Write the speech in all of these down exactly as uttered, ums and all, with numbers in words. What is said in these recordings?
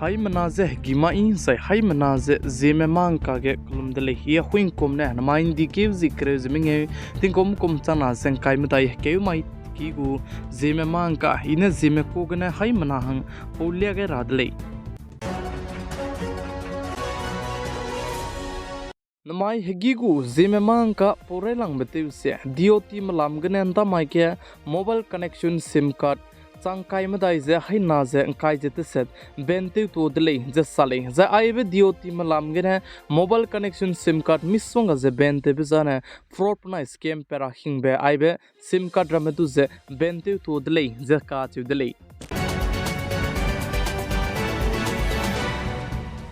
Haimena ze hegî mai zai haimena ze Zeme mâ ngka ge kelum de lei. I Ahuingkum ne namai ’ndi keu zi kereu ze mengeu tingkum kum changna ze ’ngkai medai hekeu mai ki gu Zeme mâ ngka, i ne Zeme ku gene haimena hang paulia gai ra de lei. Namai hegî gu Zeme mâ ngka pau railangbe tew ze D O T melam gene ’ndamai ge mobile connection SIM card chang ’ngkai medai ze haina ze ’ngkai ze teset ban tewtuâ de lei ze sa lei. Zai aibe D O T melam gene mobile connection SIM card misongga ze ban tewbe zane fraud benai scam pe ra hingbe aibe SIM card ramme du ze ban tewtuâ de lei ze kacheu de lei.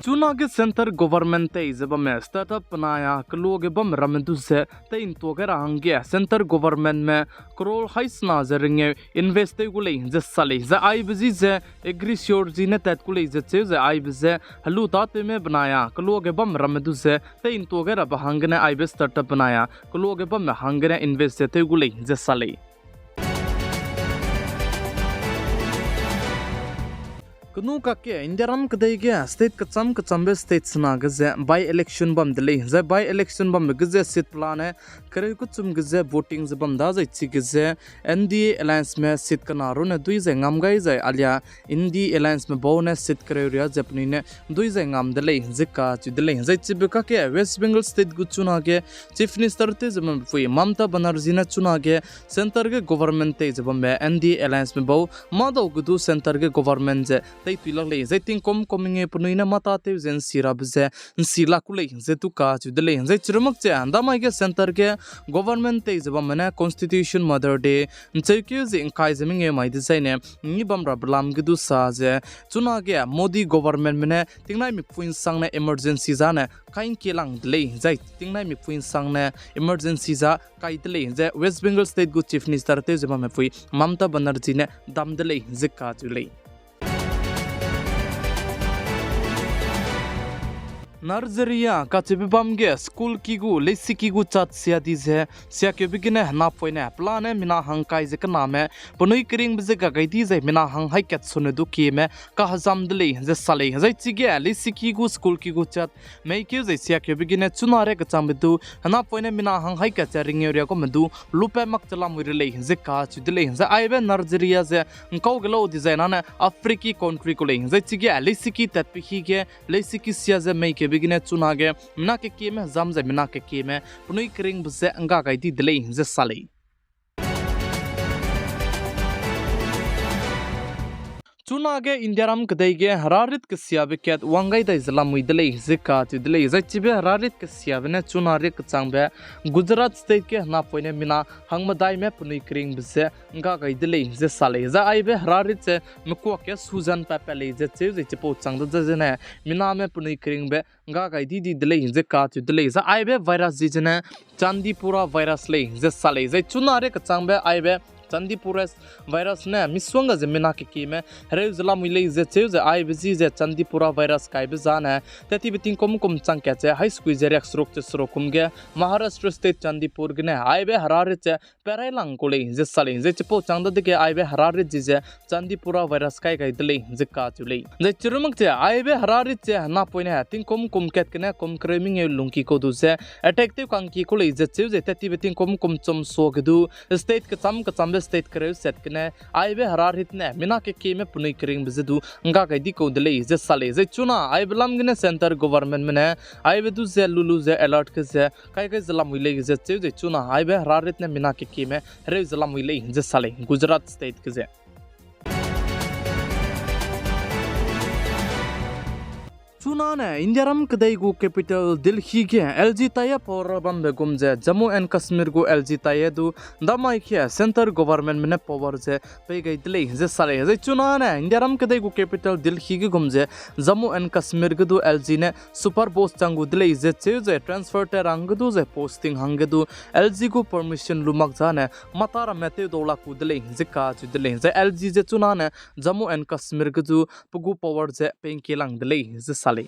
Chunage centre government tei ze bamme startup benai a keluage bam ramme du ze tei ’ntuâ gai ra hangge centre governmentme crore haisena ze rengeu invest tew gu lei ze sa lei. Zai aibe ji ze agriculture ji ne tat gu lei ze cheu ze aibe ze helu tâtewme benai a keluage bam ramme du ze tei ’ntuâ gai rabe hanggene aibe startup benai a keluage bamme hanggene invest ze tew gu lei ze sa lei. Kenu kakge Indiaram kedei ge state kechâm kechâmbe state sena ge ze by-election bam de lei. Zai by-election bambe ge ze seat pelane kereu kechum ge ze voting ze bam da zai chige ze N D A allianceme seat kena rune dui zai ngam gai zai alia India allianceme bau ne seat kereu riâ ze penui ne dui zai ngam de lei ze kacheu de lei. Zai chibe kakge West Bengal state gu chunage Chief Minister tew ze bampui Mamata Banerjee ne chunage centre ge government tei ze bambe N D A allianceme bau mâdau ge du centre ge government ze teitui lak lei. Zai tingkum kum mengeu penui ne mâ tâtew ze ’nsi rabe ze ’nsi lak ku lei ze du kacheu de lei. Zai chirumak che ’ndamai ge centre ge government tei ze bamme ne Constitution Mother Day ’ncheukeu ze ’ngkai ze mengeu mai dezaine ngi bam rabe lam ge du sa ze chunage Modi governmentme ne tingnai mipui ’nsang ne emergency zane kai ’ngkie lang de lei. Zai tingnai mipui ’nsang ne emergency za kai de lei ze West Bengal state gu Chief Minister tew ze bamme pui Mamata Banerjee ne dam de lei ze kacheu lei. Nursery kacheube bam ge school ki gu leisiki gu chat sia di ze siakeube gene napoine pelane mina hangkai ze kename penui keringbe ze ga gai di zai mina hang haî kat sone du kieme kahezam de lei ze sa lei. Zai chige leisiki gu school ki gu chat meikeu zai siakeube gene chuna ria kechangbe du henapoine mina hang haî kat ze ringeu ria gume du lupat mak ze lamui re lei ze kacheu de lei. Zai aibe nursery ze ’ngkau ge lau dizai nane Africa country ku lei. Zai chige leisiki tatpe hi ge leisiki sia ze meikeube gene chunage mina kekieme hezam zai mina kekieme penui keringbe ze ’ngga gai di de lei ze sa lei. Chunage Indiaram kedei ge herarit kesiabe kat wang gai dai ze lamui de lei ze kacheu de lei. Zai chibe herarit kesiabe ne chuna ria kechangbe Gujarat state ge henapoine mina hangmedaime penui keringbe ze ’ngga gai de lei ze sa lei. Zai aibe herarit ze mekuak ge suzan pat pat lei ze cheu zai chipau chang de ze zene miname penui keringbe ’ngga gai di di de lei ze kacheu de lei. Zai aibe virus ji zene Chandipura virus lei ze sa lei. Zai chuna ria kechangbe aibe Chandipura virus ne misongga ze mina kekieme hereu ze lamui lei ze cheu zai aibe ji ze Chandipura virus kaibe zane tattibe tingkum kum chang kat ze haî sekui ze riakseruk ze seruk kum ge Maharashtra state Chandipur gene aibe herarit ze perai lang ku lei ze sa lei. Zai chipau chang dadege aibe herarit ji ze Chandipura virus kai gai de lei ze kacheu lei. Zai chirumak che aibe herarit ze henapoine tingkum kum kat gene kum kereu mengeu lungki kau du ze attack tew kangki ku lei ze cheu zai tattibe tingkum kum chum suage du state kechâm kechâmbe state kereu set gene aibe herarit ne mina kekieme penui keringbe ze du ’ngga gai di kau de lei ze sa lei. Zai chuna aibe lam gene centre governmentme ne aibe du ze lulu ze alert ge ze kai gai ze lamui lei ze cheu zai chuna aibe herarit ne mina kekieme hereu ze lamui lei ze sa lei Gujarat state ge ze. Chunane Indiaram kedei gu capital Delhi ge L G taie power bambe gum ze Jammu and Kashmir gu L G taie du ’ndamai ge centre governmentme ne power ze pei gai de lei ze sa lei. Zai chunane Indiaram kedei gu capital Delhi ge gum ze Jammu and Kashmir ge du L G ne super boss chang gu de lei ze cheu zai transfer te rang ge du zai posting hangge du L G gu permission lu mak zane mata ramme tew dau lak gu de lei ze kacheu de lei. Zai L G ze chunane Jammu and Kashmir ge du pe gu power ze pei ’ngkie lang de lei ze sa lei.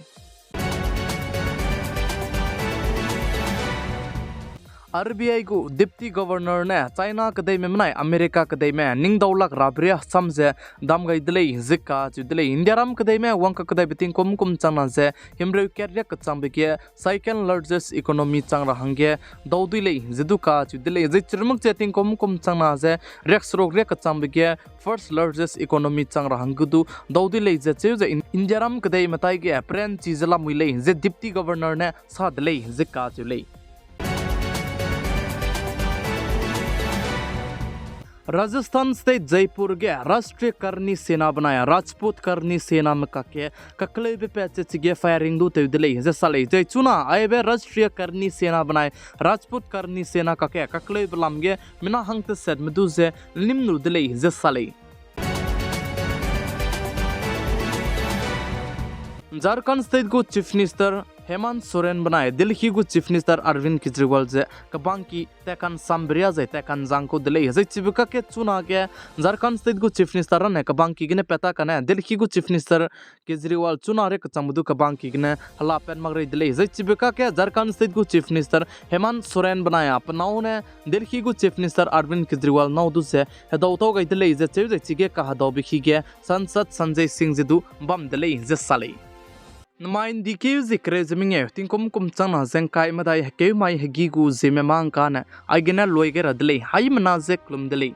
R B I gu Deputy Governor ne China kedeime benai America kedeime ningdaulak rabe riâ sam ze dam gai de lei ze kacheu de lei. Indiaram kedeime wang kakdaibe tingkum kum changna ze himreu kat riak kechangbe ge second largest economy chang ra hangge dau dui lei ze du kacheu de lei. Zai chirumuk ze tingkum kum changna ze riakseruk riak kechangbe ge first largest economy chang ra hangge du dau dui lei ze cheu ze In-, Indiaram kedeime taige peranchi ze lamui lei ze Deputy Governor ne sa de lei ze kacheu lei. Rajasthan State Jaipur ge Rashtriya Karni Sena benai Rajput Karni Sename kakge kakleube pat ze chige firing du tew de lei ze sa lei. Zai chuna aibe Rashtriya Karni Sena benai Rajput Karni Sena kakge kakleube lam ge mina hangtesetme du ze limlu de lei ze sa lei. Jharkhand State gu Chief Minister Hemant Soren benai Delhi gu Chief Minister Arvind Kejriwal ze kebangki tatkan sambe riâ zai tatkan zang kau de lei. Zai chibe kakge chunage Jharkhand State gu Chief Minister rane kebangki gene pat ta kane Delhi gu Chief Minister Kejriwal chuna riak kechangbe du kebangki gene hela pat mak rei de lei. Zai chibe kakge Jharkhand State gu Chief Minister Hemant Soren benai a penâu ne Delhi gu Chief Minister Arvind Kejriwal nâu du ze hedau tau gai de lei ze cheu zai chige kahedaube hi ge Sansad Sanjay Singh ze du bam de lei ze sa lei. Nemai ndikeu zie kereu ze mengeu tingkum kum changna ze ngkai medai hekeu mai hegî gu ziemme mâ ngkane aigene lui gai ra de lei, haimena ze kelum de lei.